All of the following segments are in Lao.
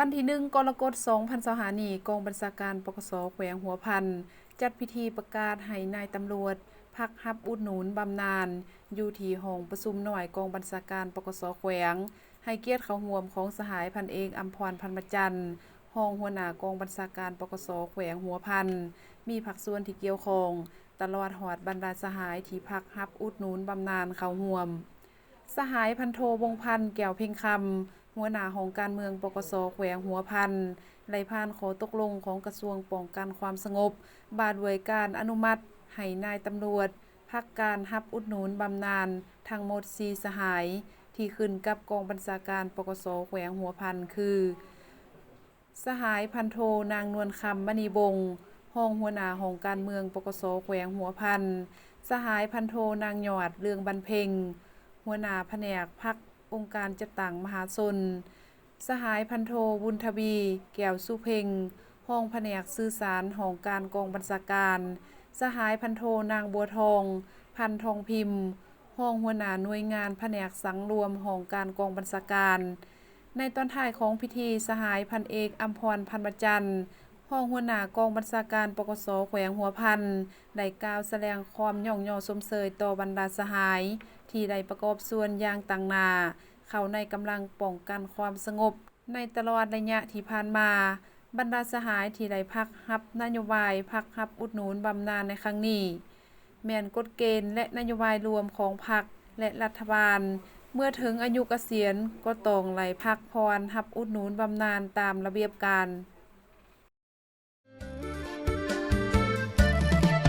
ວັນທີໜຶ່ງ ກໍລະກົດ ສອງພັນຊາວຫ້ານີ້, ກອງບັນຊາການ ປກສ ແຂວງຫົວພັນ ຈັດພິທີປະກາດໃຫ້ນາຍຕຳຫຼວດພັກຮັບອຸດໜູນບຳນານ ຢູ່ທີ່ຫ້ອງປະຊຸມນ້ອຍກອງບັນຊາການ ປກສ ແຂວງ, ໃຫ້ກຽດເຂົ້າຮ່ວມຂອງສະຫາຍພັນເອກ ອຳພອນ ພັນມະຈັນ ຮອງຫົວໜ້າກອງບັນຊາການ ປກສ ແຂວງຫົວພັນ, ມີພາກສ່ວນທີ່ກ່ຽວຂ້ອງ ຕະຫຼອດຮອດບັນດາສະຫາຍທີ່ພັກຮັບອຸດໜູນບຳນານເຂົ້າຮ່ວມ. ສະຫາຍພັນໂທ ວົງພັນ ແກ້ວເພັງຄຳ ຫົວໜ້າຫ້ອງການເມືອງ ປກສ ແຂວງຫົວພັນ ໄດ້ຜ່ານຂໍ້ຕົກລົງຂອງກະຊວງປ້ອງກັນຄວາມສະຫງົບ ວ່າດ້ວຍການອະນຸມັດໃຫ້ນາຍຕຳຫຼວດພັກການຮັບອຸດໜູນບຳນານທັງໝົດສີ່ສະຫາຍ ທີ່ຂຶ້ນກັບກອງບັນຊາການ ປກສ ແຂວງຫົວພັນ ຄື ສະຫາຍພັນໂທ ນາງ ນວນຄຳ ມະນີວົງ ຮອງຫົວໜ້າຫ້ອງການເມືອງ ປກສ ແຂວງຫົວພັນ, ສະຫາຍພັນໂທ ນາງ ຍອດ ເລື່ອງບັນເພັງ ຫົວໜ້າພະແນກພັກອົງການຈັດຕັ້ງມະຫາຊົນ, ສະຫາຍພັນໂທ ບຸນທະວີ ແກ້ວສຸເພັງ ຮອງພະແນກສື່ສານຫ້ອງການກອງບັນຊາການ, ສະຫາຍພັນໂທ ນາງ ບົວທອງ ພັນທອງພິມ ຮອງຫົວໜ້າໜ່ວຍງານພະແນກສັງລວມຫ້ອງການກອງບັນຊາການ. ໃນຕອນທ້າຍຂອງພິທີ, ສະຫາຍພັນເອກ ອຳພອນ ພັນມະຈັນ ຮອງຫົວໜ້າກອງບັນຊາການ ປກສ ແຂວງຫົວພັນ ໄດ້ກ່າວສະແດງຄວາມຍ້ອງຍໍຊົມເຊີຍຕໍ່ບັນດາສະຫາຍ ທີ່ໄດ້ປະກອບສ່ວນຢ່າງຕັ້ງໜ້າເຂົ້າໃນກຳລັງປ້ອງກັນຄວາມສະຫງົບ ໃນຕະຫຼອດໄລຍະທີ່ຜ່ານມາ, ບັນດາສະຫາຍທີ່ໄດ້ພັກຮັບນະໂຍບາຍພັກຮັບອຸດໜູນບຳນານໃນຄັ້ງນີ້ ແມ່ນກົດເກນ ແລະ ນະໂຍບາຍລວມຂອງພັກ ແລະ ລັດຖະບານ, ເມື່ອເຖິງອາຍຸກະສຽນກໍຕ້ອງໄດ້ພັກຜ່ອນຮັບອຸດໜູນບຳນານຕາມລະບຽບການ.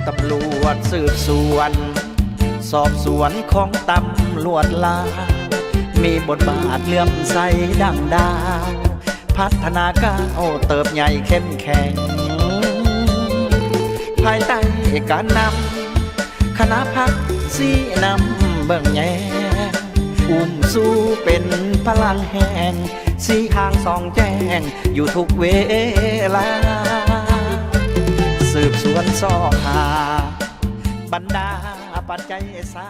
ຕຳຫຼວດສືບສວນ ສອບສວນຂອງຕຳຫຼວດລາວ ມີບົດບາດເຫຼື້ອມໃສດັ່ງດາວ ພັດທະນາກ້າວເຕີບໃຫຍ່ເຂັ້ມແຂງ ພາຍໃຕ້ການນຳຄະນະພັກຊີ້ນຳເບິ່ງແຍງ ອຸ້ມຊູເປັນພະລັງແຮງ ຊີ້ທາງສ່ອງແຈ້ງຢູ່ທຸກເວລາ ສືບສວນຊອກຫາບັນດາປັດໄຈສາ